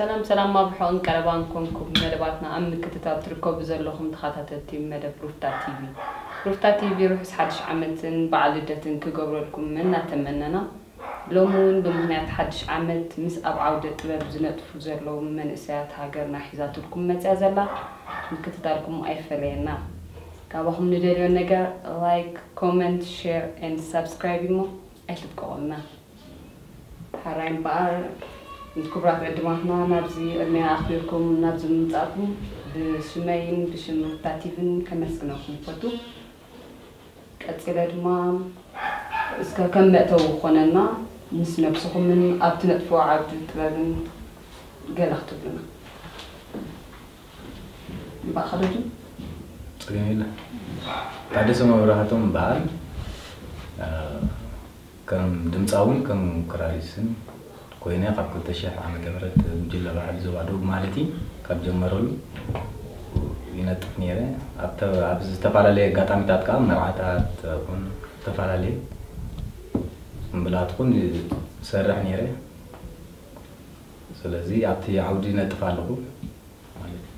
ሰላም ሰላም፣ ኣብ ርሑቕን ቀረባን ኮንኩም መደባትና ኣብ ምክትታል ትርከቡ ዘለኹም ተኸታተልቲ መደብ ሩፍታ ቲቪ። ሩፍታ ቲቪ ርሑስ ሓድሽ ዓመትን በዓል ልደትን ክገብረልኩም እናተመነና፣ ሎሚ እውን ብምኽንያት ሓድሽ ዓመት ምስ ኣብ ዓውደ ጥበብ ዝነጥፉ ዘለዉ መንእሰያት ሃገርና ሒዛትልኩም መፅያ ዘላ። ምክትታልኩም ኣይፈለየና። ካባኹም ንደልዮ ነገር ላይክ፣ ኮመንት፣ ሼር ኤንድ ሳብስክራይብ እሞ ኣይትጥቀቑልና። ሓራይ እምበኣር፣ ክቡራት ዕድማትና ናብዚ ዕድሜና ኣኽቢርኩም ናብዚ ምምጻእኩም ብሽመይን ብሽም ሩፍታ ቲቪን ከመስግነኩም ይፈቱ። ቀጺለ ድማ እስከ ከም መእተዊ ክኾነና ምስ ነብስኹምን ኣብ ትነጥፍዎ ዓውዲ ጥበብን ገለ ክትብሉና። እምበኣር ከለቱ ጸገም የለን። ታደሰ መብራህቶም እምበኣር፣ እ፣ ከም ድምጻውን ከም ክራሪስን ኮይነ ካብ ክልተ ሽሕ ዓመተ ምህረት ጉጅለ ባህሊ ዞባ ደቡብ ማለት እዩ፣ ካብ ጀመረሉ ይነጥፍ ነይረ። ኣብ ተ-፣ ኣብ ዝተፈላለየ ኣጋጣሚታት ከኣ መርዓታት፣ ኹን ዝተፈላለየ ጽምብላት ኹን ይሰርሕ ነይረ። ስለዚ ኣብቲ ዓውዲ ይነጥፍ ኣለኹ ማለት እዩ።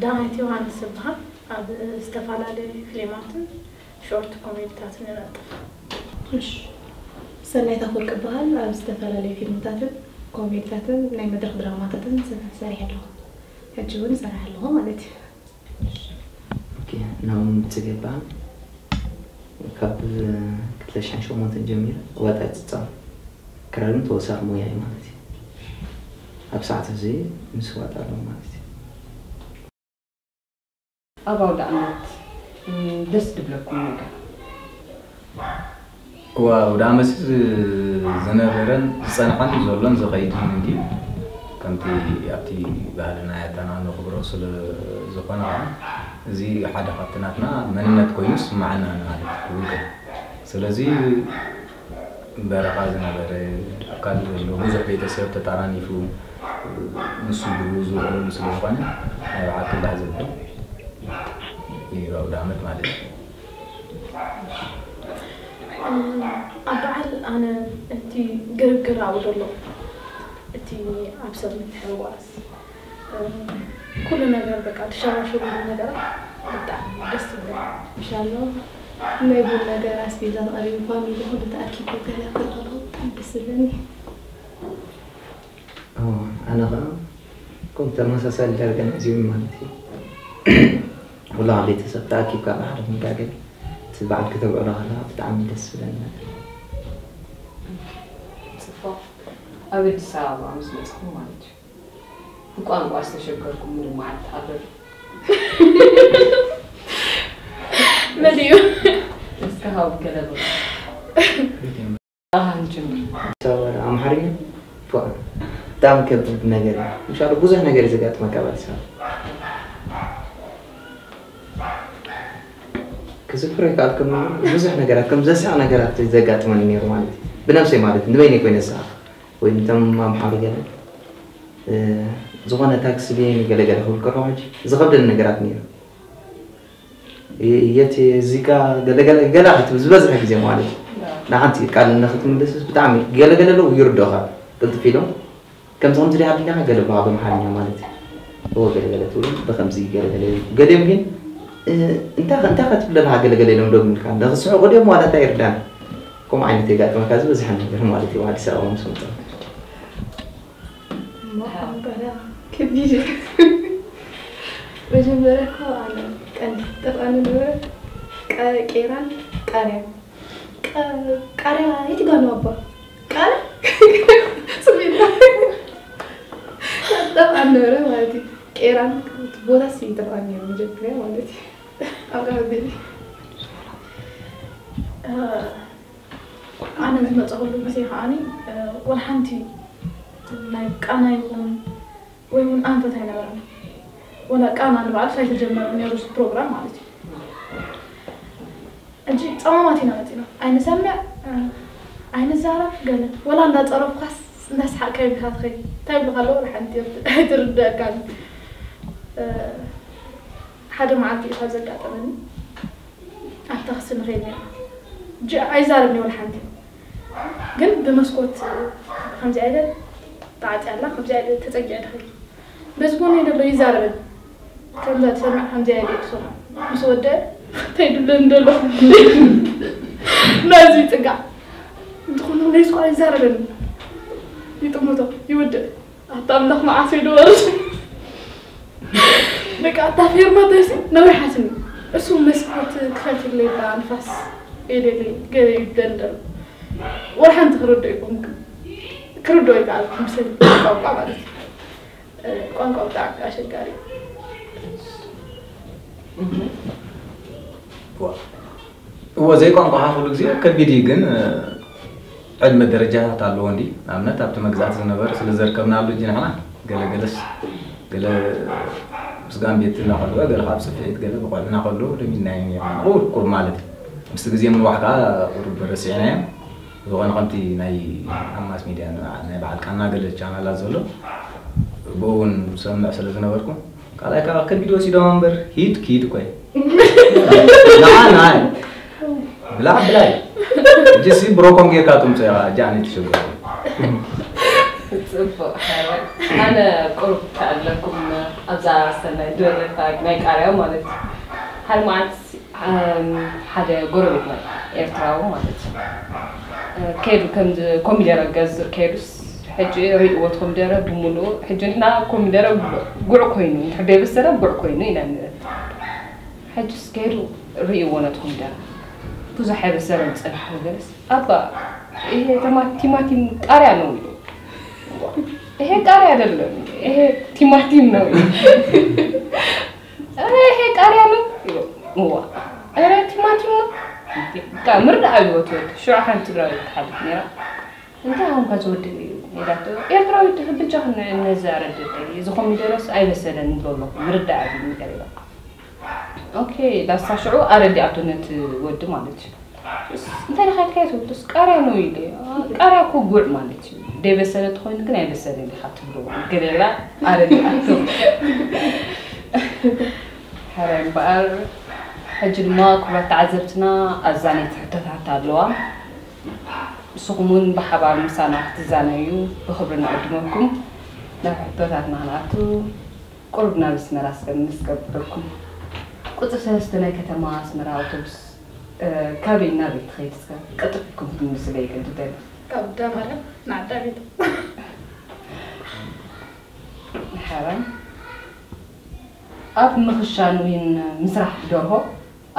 ዳናይት ዮሃንስ እበሃል። ኣብ ዝተፈላለዩ ፊልማትን ሾርት ኮሜዲታትን ይነጥፍ። እሺ። ሰናይት ኣፈወርቂ እበሃል። ኣብ ዝተፈላለዩ ፊልምታትን ኮሜዲታትን ናይ መድረኽ ድራማታትን ሰ-፣ ሰሪሐ ኣለኹ። ሕጂ እውን እሰርሕ ኣለኹ ማለት እዩ። ኦኬ፣ ናሆም ጽጌ እበሃል። ካብ ክልተ ሽሕን ሸሞንተን ጀሚረ ዋጣ ይጽጸም። ክራር እውን ተወሳኺ ሞያ እዩ ማለት እዩ። ኣብ ሰዓት እዚ ምስ ዋጣ ኣለኹ ማለት እዩ። ኣብ ኣውደ ዓመት፣ ም፣ ደስ ድብለኩም ነገር? እዋ፣ ኣውደ ዓመት ዝ-፣ ዝነበረን ዝጸንሐን ዘሎን ዝኸይድን እንድዩ። ከምቲ ኣብቲ ባህልና ያታና ንኽብሮ ስለ ዝኾነ ኸዓ፣ እዚ ሓደ ካብቲ ናትና መንነት ኮይኑ ዝስምዓና ማለት እዩ፣ ውልቀ። ስለዚ በረኻ ዝነበረ ኣካል ዘሎ ብዙሕ ቤተሰብ ተጣራኒፉ ንሱ ግብሩ ዝውዕለሉ ስለ ዝኾነ፣ ናይ ብሓቂ ባህ ዘብል እዩ ኣውደ ዓመት ማለት እዩ። እም፣ ኣብ በዓል ኣነ እቲ ግርግር ኣብኡ ዘሎ፣ እቲ ኣብ ሰብ ምትሕውዋስ፣ እም፣ ኩሉ ነገር በቃ ተሸባሽቡ ነገራት ብጣዕሚ ደስ ይብል። ኢንሻላህ ናይ ቡን ነገር፣ ኣስቤዛ ተቐሪቡ፣ ፋሚሊ ኩሉ ተኣኪቡ ገለ ክርኢ ከለኹ ብጣዕሚ ደስ ዝብለኒ። ኦ፣ ኣነ ኸዓ ከም ተመሳሳሊ ዳርጋ ናይዚኦም ማለት እዩ። ኩሉ ቤተሰብ ተኣኪብካ ብሓደ ኮንካ ገለ እቲ በዓል ከተብዕሎ ከለኻ ብጣዕሚ ደስ ዝብለኒ ነገር። ጽቡቕ። ኣብ ኣዲስ ኣበባ ምስ መጻኹም ማለት እዩ። ብቋንቋ ዝተሸገርኩምሉ መዓልቲ ኣሎ ዶ? መሊኡ። እስከ ሃቡ ገለ በሉ። ኣሃ፣ ንጅምር። ኣዲስ ኣበባ ኣምሓርኛ? ፎእ። ብጣዕሚ ከቢድ ነገር እዩ። ኢንሻላህ ብዙሕ ነገር እዩ ዘጋጥመካ ኣብ ኣዲስ ኣበባ። ክዝክሮ ይከኣል ከም ብዙሕ ነገራት፣ ከም ዘስሕቕ ነገራት ዘጋጥመኒ ነይሩ ማለት እዩ። ብነብሰይ ማለት እዩ፣ ንበይነይ ኮይነ ዝስሕቕ። ወይ ነቶም ኣምሓሩ ገለ፣ እ፣ ዝኾነ ታክሲ ብየኒ ገለ ገለ ክብል ከለኹ ሕጂ ዝኸብደኒ ነገራት ነይሩ። እ፣ የት እዚጋ ገለ ገለ ገለ ክትብል ዝበዝሐ ግዜ ማለት እዩ። ንሓንቲ ቃል ንኽትምልስስ ብጣዕሚ ገለ ገለ ኣለዉ ይርድኡኻ ቅልጥፍ ኢሎም። ከምዚ ከምዚ ዲኻ ኣቢልካ ገለ ብኻ ብኣምሓርኛ ማለት እዩ። እወ ገለ ገለ ትብሉ ብኸምዚ ገለ ገለ ኢሉ። ገሊኦም ግን፣ እ፣ እንታይ ከ-፣ እንታይ ከ ትብል ኣለኻ ገለ ገለ ኢሎም ደው ይብሉልካ። ንኽስሕቑ ድዮም ዋላ እንታይ ኣይርዳን። ከምኡ ዓይነት የጋጥመካ ዝበዝሐ ነገር ማለት እዩ ኣብ ኣዲስ ኣበባ ምስ መጻእካ። እሞ ከምኡ ከለኻ ከቢድ እዩ። መጀመርያ እኮ ኣነ ቀንዲ ዝጠፍኣኒ ዝነበረ ቀ-፣ ቄራን ቃርያን። ቀ-፣ ቃርያ የት ጋ ነው ኣባ? ቃርያ? ስሜት። ጠፍኣ ነበረ ማለት እዩ። ቄራን ቦታ ሲ ጠፍኣ ነይሩ መጀመርያ ማለት እዩ። ኣብ ቀረበ። እ፣ ኣነ ዝመፀኹሉ ግዜ ከዓኒ፣ እ፣ ወላ ሓንቲ ናይ ቃና ይኹን ወይ እውን ኣንፈት ኣይነበረን። ወላ ቃና ንባዕሉ ኣይተጀመረን ነይሩ፣ እዚ ፕሮግራም ማለት እዩ። ሕጂ ጸማማት ኢና መጺና። ኣይንሰምዕ፣ እ፣ ኣይንዛረብ ገለ። ወላ እንዳጸረፍካስ እንዳስሓቅካ ኢኻ ትኸይድ። እንታይ ይብሉኻ ኣለዉ? ወላ ሓንቲ ኣይትርድኣካን። እ፣ ሓደ መዓልቲ እዩ ካብ ዘጋጠመኒ። ኣብ ታክሲ ንኸይድ ነይርና። ጅ-፣ ኣይዛረብን እየ ወላ ሓንቲ። ግን ብመስኮት ከምዚኣ ኢለ ተዓፅያ ኣላ፣ ከምዚኣ ኢለ ተፀጊዐ ድኸ በዚ ጎኒ ዘሎ ይዛረበን። ከምዛ ትሰምዕ ከምዚኣ ኢለ ትሰምዕ ምስ ወደ እንታይ ድብለኒ ደሎ ናዚ ይፅጋዕ። እንተኾነ ናይ ስኳ ይዛረበን፣ ይጥምቶ፣ ይወድእ። ኣታ ኣምላኽ መዓስ እዩ ድበል። በቃ ኣታ ፌርማታ ሲ ነዊሓትኒ። እሱ መስኮት ክፈትለይ ዳ ንፋስ የደሊ ገለ ይደንደል። ወላ ሓንቲ ክርዶ ይኮንክ። ክርዶ ይከኣል ክምሰል ቋንቋ ማለት እዩ። ቋንቋ ብጣዕሚ ኣሸጋሪ እዩ። እዎ፣ ዘይቋንቋኻ ኩሉ ግዜ ከቢድ እዩ፣ ግን ዕድመ ደረጃታት ኣለዎ እንዲ። ንኣብነት ኣብቲ መግዛእቲ ዝነበረ ስለ ዘርከብናሉ እጂ ንሕና ገለ ገለስ ገለ ምስ ጋምቤት እናኸልወ ገለ ካብ ጽፍዒት ገለ ብቆልዕና ከሎ ለሚድናዮ ነርና። ቁሩብ ቁሩብ ማለት እዩ። ምስቲ ግዜ ምንዋሕ ከኣ ቁሩብ ረሲዕናዮ። ዝኾነ ከምቲ ናይ ኣብ ማስ ሚድያ ናይ በዓል ቃና ገለ ቻናላት ዘሎ ብኡ እውን ሰምዕ ስለ ዝነበርኩ ካልኣይ ከዓ ከቢድ ወሲዶም እምበር ሂድ ኪድ እኮ እዩ። ንዓ ንዓ ብላዕ ብላዕ እጅሲ ብሮኮም ጌርካ ትምፅኦ ኢኻ እጃ ኣነ ትሸገር ፅቡቅ ሓረ ኣነ ቁሩብ ተኣለኩም ኣብዛ ሰናይ ድበለታ ናይ ቃርያ ማለት እዩ ሓደ መዓልቲ ሓደ ጎረቤትና ኤርትራዊ ማለት እዩ ከይዱ ከምዚ ኮሚደረ ገዝእ ከይዱስ ሕጂ ርእይዎ እቲ ኮሚደረ ብምሉኡ ሕጂ ንሕና ኮሚደረ ጉዕ ኮይኑ እንድሕር ደይበሰለ ጉዕ ኮይኑ ኢና ንብል ሕጂስ ከይዱ ርእይዎ ነቲ ኮሚደረ ብዙሕ ኣይበሰለን ጸኒሑ ገለስ ኣባ ይሄ ቲማቲም ቃሪያ ነው ይሉ ይሄ ቃሪያ አይደለም ይሄ ቲማቲም ነው ይሉ ኧረ ይሄ ቃርያ ነው ይሉ እዋ ኧረ ቲማቲም ነው በቃ ምርዳእ ኣብይወት ወዲ ሽዑ ሓንቲ ትግራዊ ትሓልፍ ነይራ እንታይ ሆንካ ዝወዲ ኢላቶ ኤርትራዊ ድኺ ብጃኽን ነዚ ኣረድእ እዚ ኮሚደረስ ኣይበሰለን ይብሎ ኣለኹ ምርዳእ ኣብይ ነገር ኢላ ኦኬ ዳሳ ሽዑ ኣረዲኣቶ ነቲ ወዲ ማለት እዩ እንታይ ዲኻ ኢልካዮ ትብልስ ቃርያ ነው ኢለ ቃርያ እኮ ጉዕ ማለት እዩ ደይበሰለ ተኾይኑ ግን ኣይበሰለን ኢኻ ትብሎ ገለላ ኣረዲኣቶ ሕራይ እምበኣር ሕጂ ድማ ክቡራት ተዓዘብትና ኣዛነይቲ ሕቶታት ኣለዋ ንስኹም እውን ብሓባር ምሳና ክትዛነዩ ብኽብሪ ንዕድመኩም ናብ ሕቶታትና ክንኣቱ ቁሩብ ናብ ኣስመራ ስከምስ ገብረኩም ቁፅሪ ሰለስተ ናይ ከተማ ኣስመራ ኣውቶቡስ ካበይ ናበይ ትኸይድ እስከ ቅልጥፍ ኢልኩም ክትምልስለይ ይገድደኒ ካብ ደመረ ንዓዳ ቤት ንሓራን ኣብ ምኽሻን ወይን ምስራሕ ደርሆ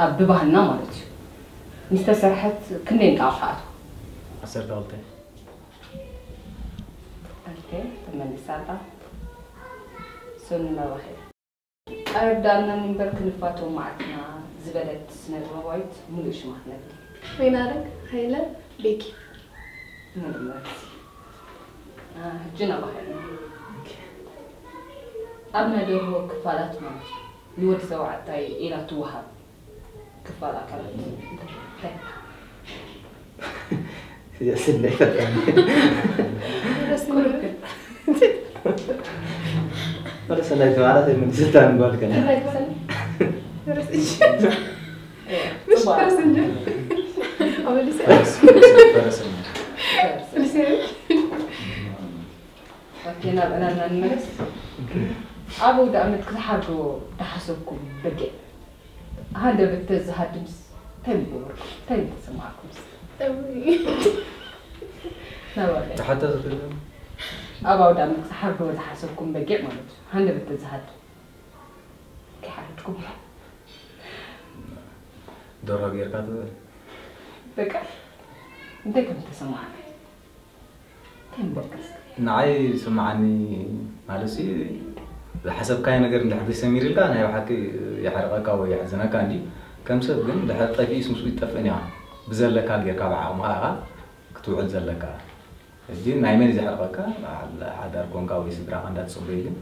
ኣብ ብባህልና ማለት እዩ ምስ ተሰርሐት ክንደይ እንጣቕሑ ኣትዋ ዓሰርተ ክልተ ኦኬ ተመሊሳ ኣላ ሰኑ ናባኺ ቀረብ ዳኣምነኒ እምበር ክንፋቶ መዓትና ዝበለት ስነ ጥበባዊት ሙሉእ ሽማ ትነግሪ። ወይናረግ ሃይለ ቤኪ። ሙሉእ መልሲ። ሕጂ ናባኺ። ኣብ ናይ ደርሆ ክፋላት ማለት እዩ ንወዲ ተባዕታይ ኢላ ትወሃብ ክፋል ኣካላት እንታይ? ስለ ይፈጠኒ ወደ ሰናይ ተባላት የምንስታ ንባል ከና ፈረስ እንጂ ፈረሰኛ ናብዕና እናንመለስ ኣብ ውዳእ ምት ክትሓርዶ ዝሓሰብኩም በጊዕ ሃንደበት ተዝሃድምስ እንታይ ምገበርኩም እንታይ ምተሰማዕኩም ናባለ ዝሓተ ዝኽእል ኣብ ኣውዳሚ ክትሓርዶ ዝሓሰብኩም በጊዕ ማለት እዩ ሃንደበት ተዝሃድም ከይሓረድኩም ደርሆ ጌርካ ትበል በቃ እንታይ ከም ተሰማዕና ንዓይ ዝስምዓኒ ማለት ሲ ዝሓሰብካዮ ነገር እንድሕር ዘይሰሚርልካ ናይ ብሓቂ የሕርቐካ ወይ የሕዝነካ እንዲ ከም ሰብ ግን ድሕር ጠፊእስ ምስኡ ይጠፍእን ኢኻ ብዘለካ ጌርካ ብዓቕምኻ ኢኻ ክትውዕል ዘለካ ሕጂ ናይ መን እዩ ዘሕርቐካ በዓል ሓዳር ኮንካ ወይ ስድራኻ እንዳትፅበይ ግን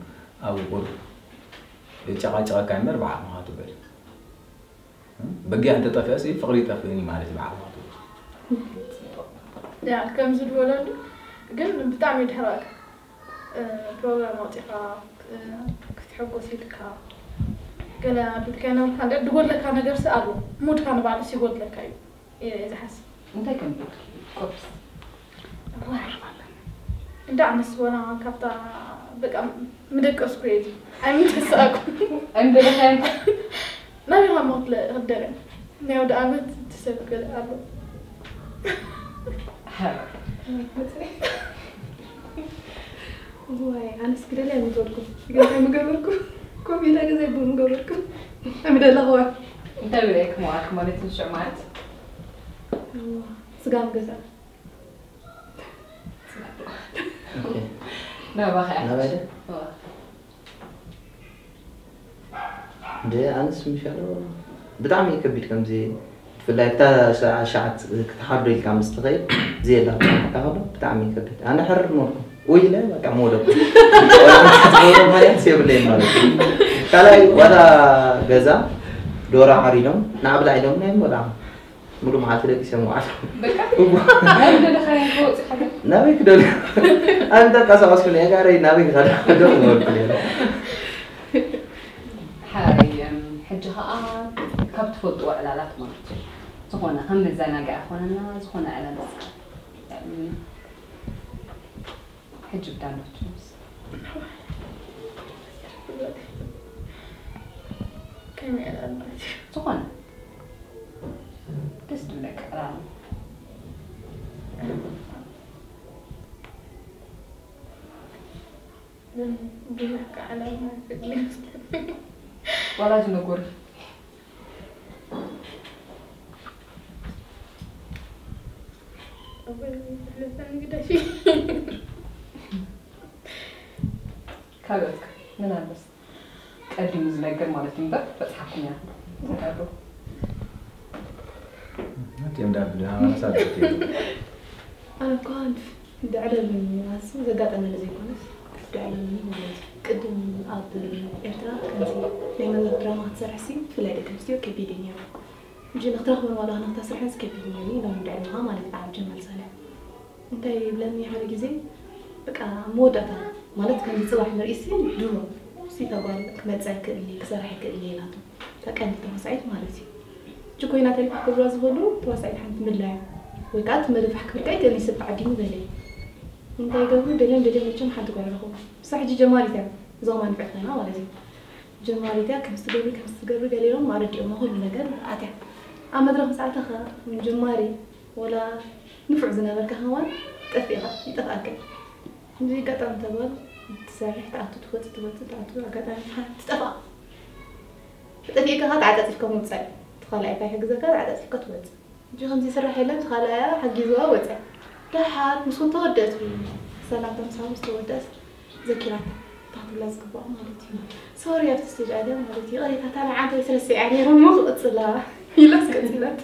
ኣብ ውቁር የጨቓጨቐካ እምበር ብዓቕምኻ ትውዕል በጊዕ እንተጠፍአሲ ፍቕሪ ይጠፍእን እዩ ማለት እዩ ብዓቕምኻ ትውዕል ከምዚ ዝበለሉ ግን ብጣዕሚ ድሕረካ ፕሮግራም ኣውፂኻ ክትሕጎስ ኢልካ ገለ ኣቢልካ ይነበርካ እንደ ድጎድለካ ነገር ሲ ኣሎ ሙድካ ንባዕሉስ ይጎድለካ እዩ እየ ዝሓስብ እንታይ ከም ኮርስ እንዳ ኣነስ ወላ ካብታ በቃ ምደቀስኩ እየ። ኣይምተሳእኩ። ኣይምደለኻዮን? ናበይ ካብ መኽትለ ክደረ? ናይ ወደ ዓመት ትሰብ ገለ ኣሎ። እዋይ ኣነስ ክደልያ ምገበርኩ። ገዛ ምገበርኩ። ኮፍ ኢላ ገዛ ይቦ ምገበርኩ። ኣይምደለኽዋ። እንታይ ብለይክ መዋልክ ማለት ንሽዑ ማለት? እዋ ስጋ ምገዛ። ናባኸ ናባይ ደ? እንደ ኣነስ ምሻሎ ብጣዕሚ እዩ ከቢድ። ከምዚ ብፍላይ ክታ ሸዓት ክትሓዶ ኢልካ ምስ ትኸይድ ዘየላ ክታ ከሎ ብጣዕሚ እዩ ከቢድ። ኣነ ሕርር ሞልኩ ውይ ኢለ በቃ መውደቁ ማለት የብለይን ማለት እዩ። ካልኣይ ዋላ ገዛ ዶሮ ሓሪዶም ንዓብላ ኢሎም ናይ ወላ ሙሉ መዓልቲ ደቂሰ ምውዓል። በቃ እዋ። ናይ ደለኻዮ ከወፅእ ሓደ ናበይ ክደልዮ? ኣነ ተንቀሳቐስኩ ነየ ጋረይ ናበይ ክኸዳ ደው ምበልኩ ነየ። ሓረየም ሕጂ ከዓ ካብ ትፈልጥዎ ዕላላት ማለት እዩ ዝኾነ ከም መዘናግዒ ኮነና ዝኾነ ዕላል እስከ ሕጂ ብዳኖች ከመይ ዕላል ማለት እዩ? ዝኾነ ደስ ዝብለካ ዕላል ብዙሕ ከዓላል ማለት እዩ። ዋላ ዝነገሩ ኣቦይ ዝሕለፈኒ ግደፊ። ካልኦት ምናልባት ቀዲሙ ዝነገር ማለት እዩ እምበር በፅሓኩም እያ ዝነገሩ እቲኦም ዳ ብድሃ ማለት ኣልበት እዮም ኣነ እኳ ድዕለሉኒ ኣሱ ዘጋጠመኒ ዘይኮነስ ድዕለሉኒ ማለት እዩ። ቅድም ኣብ ኤርትራ ከምዚ ናይ መድረኽ ድራማ ክትሰርሕሲ ብፍላይ ደቂ ኣንስትዮ ከቢድ እዩ ነይሩ። ሕጂ ንክትረኽበን ዋላ ንክተስርሐንስ ከቢድ ነይሩ ኢሎም ድዕልኻ ማለት እዩ ኣብ ጀማል ሳልሕ። እንታይ ይብለኒ ሓደ ግዜ በቃ መወዳእታ ማለት ከምዚ ፅባሕ ምርኢትሲ ድሮ ሲ ተጓል ክመፅእ ኣይክእልን እየ ክሰርሕ ኣይክእልን እየ ኢላቶ። እታ ቀንዲ ተዋሳኢት ማለት እዩ። ሕጂ ኮይና ተሪፋ ክብልዋ ዝኽእሉ ተዋሳኢት ሓንቲ ምድላያ ወይ ከዓ እቲ መደብ ፋሕ ክብል ከዓ ይክእል እዩ ሰብ ተዓዲሙ በለይ። እንታይ ይገብሩ ደልዮም ደልዮም መቸም ሓንቲ ጓል ረኽቡ። ንሳ ሕጂ ጀማሪት እያ እዞም ኣንፍዕተና ማለት እዩ። ጀማሪት እያ ከምዚ ትገብሪ ከምዚ ትገብሪ ገለ ኢሎም ኣረዲኦማ ኩሉ ነገር ኣትያ ኣብ መድረኽ ምስ ኣተኻ ምን ጀማሪ ወላ ንፉዕ ዝነበርካ ከማን ጠፊእኻ ይጠፍኣካ እዩ። ከምዚ ኣጋጣሚ ተጓል ትሰርሕ ትኣቱ ትወፅእ ትወፅእ ትኣቱ ኣጋጣሚ ትጠፍኣ ተጠፊእካ ከዓ ተዓፃፂፍካ ምውፃእ እዩ። እቲ ካልኣይ እንታይ ይሕግዘካ ተዓፃፂፍካ ትወፅእ። ሕጂ ከምዚ ይስራሕ የለን እቲ ካልኣያ ሓጊዝዋ ወፅያ። ደሓር ምስ ተወደእት ሰላምታ ምሳብ ምስ ተወደእት ዘኪራታ እታ ክብላ ዝግባኣ ማለት እዩ። ሶሪ ኣብቲ ስቴጅ ኣትያ ማለት እዩ። ይቕሬታ እታ ናይ ዓንተይ ስረሲዐያ ነይረ እሞ ክቕፅላ ኢላስ ቀፂላት።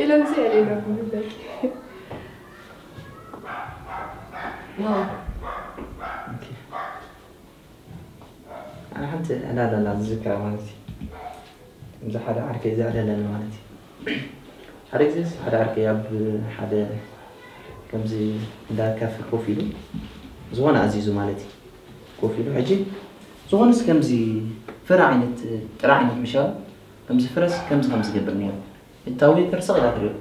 ኢለ ምስ ኣልኢሎም ይብለኪ። ኣነ ሓንቲ ዕላል ኣላ ዝዝክራ ማለት እዩ። ከምዚ ሓደ ዓርከይ ዘዕለለኒ ማለት እዩ። ሓደ ግዜ ሓደ ዓርከይ ኣብ ሓደ ከምዚ እንዳ ካፌ ኮፍ ኢሉ ዝኾነ ኣዚዙ ማለት እዩ። ኮፍ ኢሉ ሕጂ ዝኾነስ ከምዚ ፍረ ዓይነት ጥረ ዓይነት ምሻ ከምዚ ፍረስ ከምዚ ከምዚ ገብር ነይሩ። እታ ዌተር ስቕ ኢላ ትሪኦ።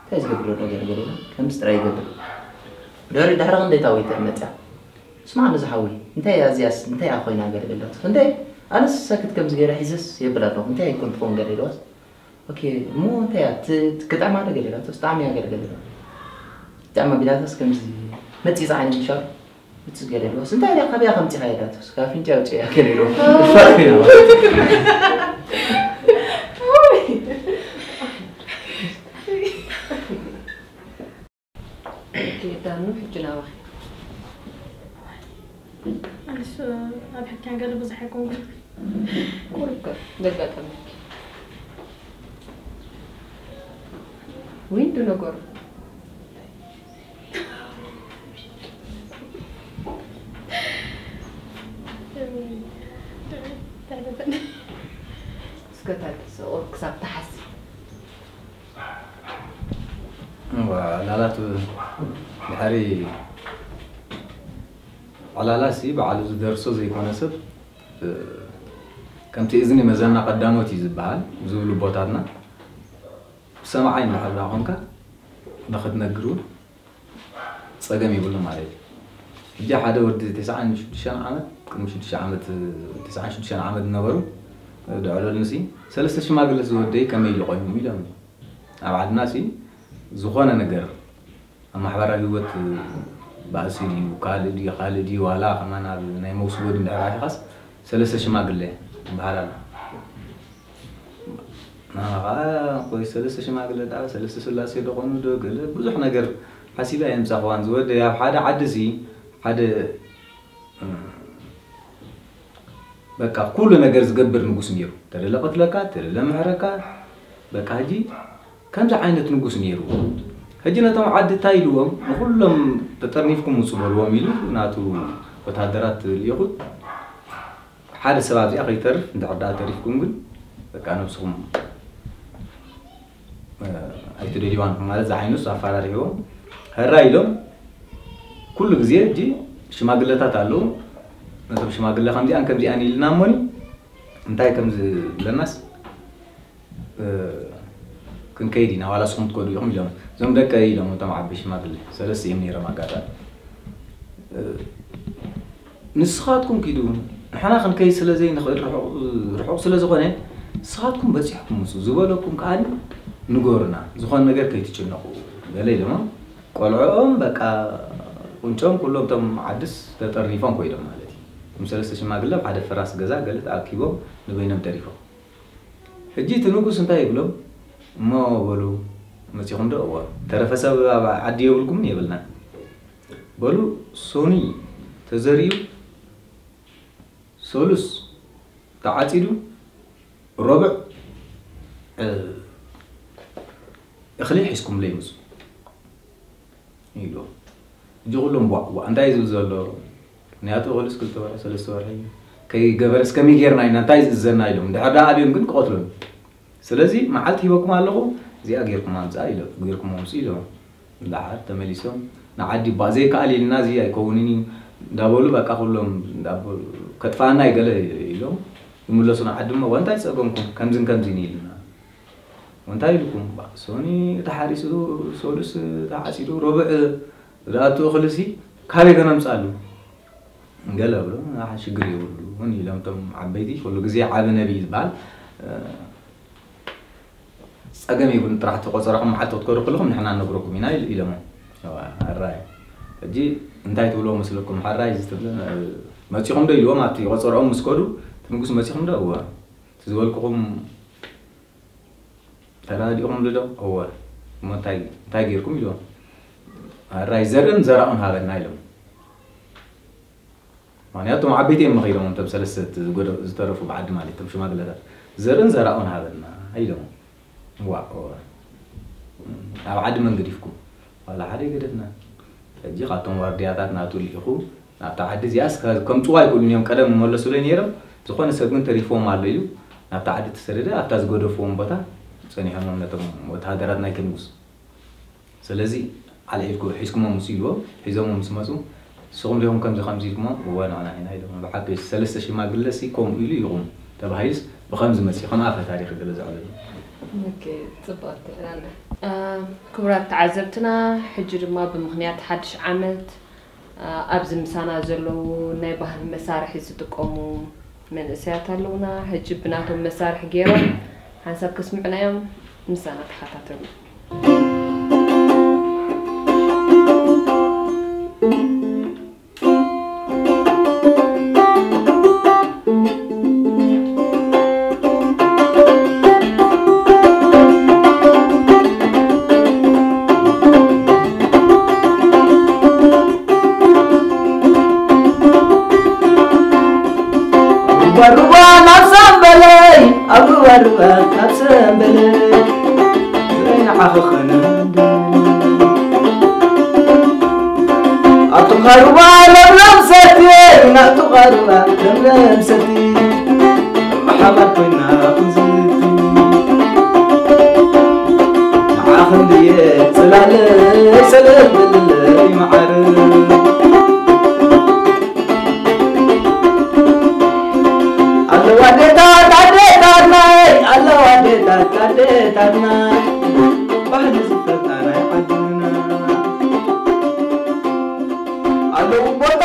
እንታይ ዝገብር ዘሎ ገለ ገለ ኢላ ከምዚ ጥራይ ይገብር። ድሕሪ ድሕሪ ክንደይ እታ ዌተር መፅያ። ስማዕ ንዝሓወይ እንታይ እያ እዚኣስ እንታይ እያ ኮይና ገለ ገለ እንታይ ኣነስ ሰክት ከምዚ ገይረ ሒዘስ የብል ኣለኹ እንታይ ይኮን ትኸውን ገለ ኢልዋስ ኦኬ እሞ እንታይ እያ ትክጠዕማ ዶ ገለ ኢላቶስ ጣዕሚ እያ ገለ ገለ ኢላ ጣዕማ ቢላታስ ከምዚ መፂፃ ዓይነት ምሻ ምፅስ ገለ ኢልዋስ እንታይ እያ ካበያ ከምፂኻ ኢላቶስ ካብ ኣፍንጫ ኣውፅያ ገለ ኢልዋ ዳኑ ሕጂ ናባኺ ኣነስ ኣብ ሕክያ ገለ ብዙሕ ኣይኮንኩን። ቁሩብ ከ ዘጋጠመኪ ወይ እንዱ ነገሩ እስከ ታዲያ ሰቑር ክሳብ ትሓሲ እዋ ዕላላት ድሕሪ ዕላላሲ በዓሉ ዝደርሶ ዘይኮነ ሰብ ከምቲ እዝኒ መዘና ቀዳሞት እዩ ዝበሃል ዝብሉ ኣቦታትና ብሰማዓይ እንድሕር ደኣ ኮንካ ንኽትነግር እውን ፀገም የብሉ ማለት እዩ። ሕጂ ሓደ ወዲ ተስዓን ሽዱሽተን ዓመት፣ ቅድሚ ሽዱሽተ ዓመት፣ ተስዓን ሽዱሽተን ዓመት ዝነበሩ፣ ደዕለሉሲ፣ ሰለስተ ሽማግለ ዝወደይ ከመይ ኢሉ ቆይሙ ኢሎም። ኣብ ዓድና ሲ ዝኾነ ነገር ኣብ ማሕበራዊ ህይወት ባእሲ ድዩ፣ ካልእ ድዩ፣ ካልእ ድዩ፣ ዋላ ከማን ኣብ ናይ መውስቦ ድዩ እንድሕር ኣቲኻስ፣ ሰለስተ ሽማግለ ይበሃል ኣሎ። ንዓኻ ቆይ፣ ሰለስተ ሽማግለ ደኣ ሰለስተ ስላሴ ዶ ኾኑ ዶ ገለ ብዙሕ ነገር ሓሲበ የምጻኽዋን ዝወደ ኣብ ሓደ ዓዲ ሲ ሓደ በቃ ኩሉ ነገር ዝገብር ንጉስ ነይሩ። ተደለ ቅትለካ፣ ተደለ ምሕረካ፣ በቃ ሕጂ ከምዚ ዓይነት ንጉስ ነይሩ። ሕጂ ነቶም ዓዲ እንታይ ኢልዎም፣ ንኹሎም ተጠርኒፍኩም ውጹ በልዎም ኢሉ ናቱ ወታደራት ልኢኹ። ሓደ ሰብ ኣብዚኣ ከይተርፍ እንድሕር ደኣ ተሪፍኩም ግን በቃ ነብስኹም ኣይትደልዋን ማለት ዝዓይኑስ ኣፈራሪሕዎም። ሕራ ኢሎም ኩሉ ግዜ እጂ ሽማግለታት ኣለዉ። ነቶም ሽማግለ ከምዚኣን ከምዚኣን ኢልና እሞኒ እንታይ ከም ዝብለናስ ክንከይድ ኢና፣ ዋላ ንስኹም ትከዱ ኢኹም ኢሎም። እዞም ደቀ ኢሎም እቶም ዓበይ ሽማግለ ሰለስተ እዮም ነይሮም ኣጋጣሚ። ንስኻትኩም ኪዱ፣ ንሕና ክንከይድ ስለ ዘይንኽእል፣ ርሑቕ ስለ ዝኾነ፣ ንስኻትኩም በጺሕኩም ምጹ ዝበለኩም ከኣ ንገሩና፣ ዝኾነ ነገር ከይትጭነቑ በለ ኢሎሞ። ቆልዕኦም በቃ ቁንጮም ኩሎም እቶም ዓድስ ተጠርኒፎም ኮይዶም ማለት እዩ። እቶም ሰለስተ ሽማግለ ኣብ ሓደ ፈራስ ገዛ ገለ ተኣኪቦም ንበይኖም ተሪፎም። ሕጂ እቲ ንጉስ እንታይ ይብሎም? እሞ በሉ መጺኹም ዶ? እወ። ተረፈ ሰብ ኣብ ዓዲ የብልኩምን? የብልናን። በሉ ሶኒ ተዘሪኡ፣ ሶሉስ ተዓጺዱ፣ ረቡዕ እኽሊ ሒዝኩምለይ ምጹ ኢሉ። ሕጂ ኩሎም ቧዕ ቧዕ እንታይ ዝብል ዘሎ? ምክንያቱ እኽልስ ክልተ ወርሒ ሰለስተ ወርሒ ከይገበረስ ከመይ ጌርና ኢና እንታይ ዝእዘና ኢሎም። እንድሕር ደኣ ኣብዮም ግን ክቐትሎም። ስለዚ መዓልቲ ሂበኩም ኣለኹ፣ እዚኣ ጌርኩም ኣምጽኣ ኢሎ-፣ ጌርኩም ኣምጽኡ ኢሎም። ደሓር ተመሊሶም ንዓዲ እባ ዘይከኣል ኢልና እዚ ኣይከውንን እዩ እንዳበሉ በቃ ኩሎም እንዳበሉ ከጥፋና ይገለ ኢሎም ይምለሱ ንዓዲ እሞ ወንታይ ጸገምኩም ከምዝን ከምዝን ኢልና ወንታይ ኢልኩም ሶኒ ተሓሪሱ ሶሉስ ተዓጺዱ ረቡዕ ዝኣቱ እኽልሲ ካበይ ከነምጻሉ ገለ ብሎ ሽግር የብሉ እውን ኢሎም እቶም ዓበይቲ ኩሉ ግዜ ዓቢ ነቢ ዝበሃል ጸገም የብሉን፣ ጥራሕ ተቆጸረኹም መዓልቲ ክትከዱ ከለኹም ንሕና ንነግረኩም ኢና ኢሎሞ። ሕራይ ሕጂ እንታይ ትብልዎ መስለኩም? ሕራይ እዚ ትብል መጺኹም ዶ ኢልዎም ኣብቲ ቆጸርኦም ምስ ከዱ እቲ ንጉስ መጺኹም ዶ? እወ። እቲ ዝበልኩኹም ተረዳዲእኹምሉ ዶ? እወ። እሞ እንታይ እንታይ ጌርኩም ኢልዎም። ሕራይ ዘርእን ዘራኡን ሃበና ኢሎም። ምክንያቱ እቶም ዓበይቲ እዮም መኺሮም እቶም ሰለስተ ዝጎደ ዝተረፉ ብዓዲ ማለት እቶም ሽማግለታት ዘርእን ዘራኡን ሃበና ኢሎም ዋእ ኣብ ዓዲ መን ገዲፍኩም ዋላ ሓደ ይገደፍና ሕጂ ካብቶም ዋርድያታት ናቱ ልኢኹ ናብታ ዓዲ እዚኣስ ከምፅዋ ኣይክእሉን እዮም ቀደም መለሱለይ ነይሮም ዝኾነ ሰብ ግን ተሪፎም ኣሎ ኢሉ ናብታ ዓዲ ተሰደደ ኣብታ ዝገደፍዎም ቦታ ፀኒሖም ነቶም ወተሃደራት ናይቲ ንጉስ ስለዚ ኣልዒልኩ ሒዝኩሞ ምስ ኢልዎ ሒዞሞ ምስ መፁ ንስኹም ዲኹም ከምዚ ከምዚ ኢልኩሞ እወ ንሕና ኢና ኢሎም ብሓቂ ሰለስተ ሽማግለ ሲ ከምኡ ኢሉ ይኹም ተባሂሉስ ብኸምዚ መፂ ከም ኣፈ ታሪክ ገለ ዘዕለሉ ኦኬ ፅቡቅ ትብላለ ክቡራት ተዓዘብትና ሕጂ ድማ ብምክንያት ሓድሽ ዓመት ኣብዚ ምሳና ዘለዉ ናይ ባህሊ መሳርሒ ዝጥቀሙ መንእሰያት ኣለውና። ሕጂ ብናቶም መሳርሒ ገይሮም ሓንሳብ ከስምዑና እዮም። ምሳና ተኸታተሉ። ሩባ ናብ ሰንበለይ ኣብ ሩባ ሩባ ናብ ሰንበለይ ዝረይ ንዓኺ ኸነንዱ ኣብቶም ኻሩባ ለምለም ሰቲ ናብቶም ኻሩባ ለምለም ሰቲ ብሓባር ኮይና ክንዝቲ ንዓኺ እንድየ ጽላለይ ሰለል በልለይ መዓር ኣለዋ ኣዴታት ኣዴታትና ኣለዋ ኣዴታት ኣዴታትና ባህሊ ዝፈልጣ ናይ ዓድና ኣለዉ ቦታ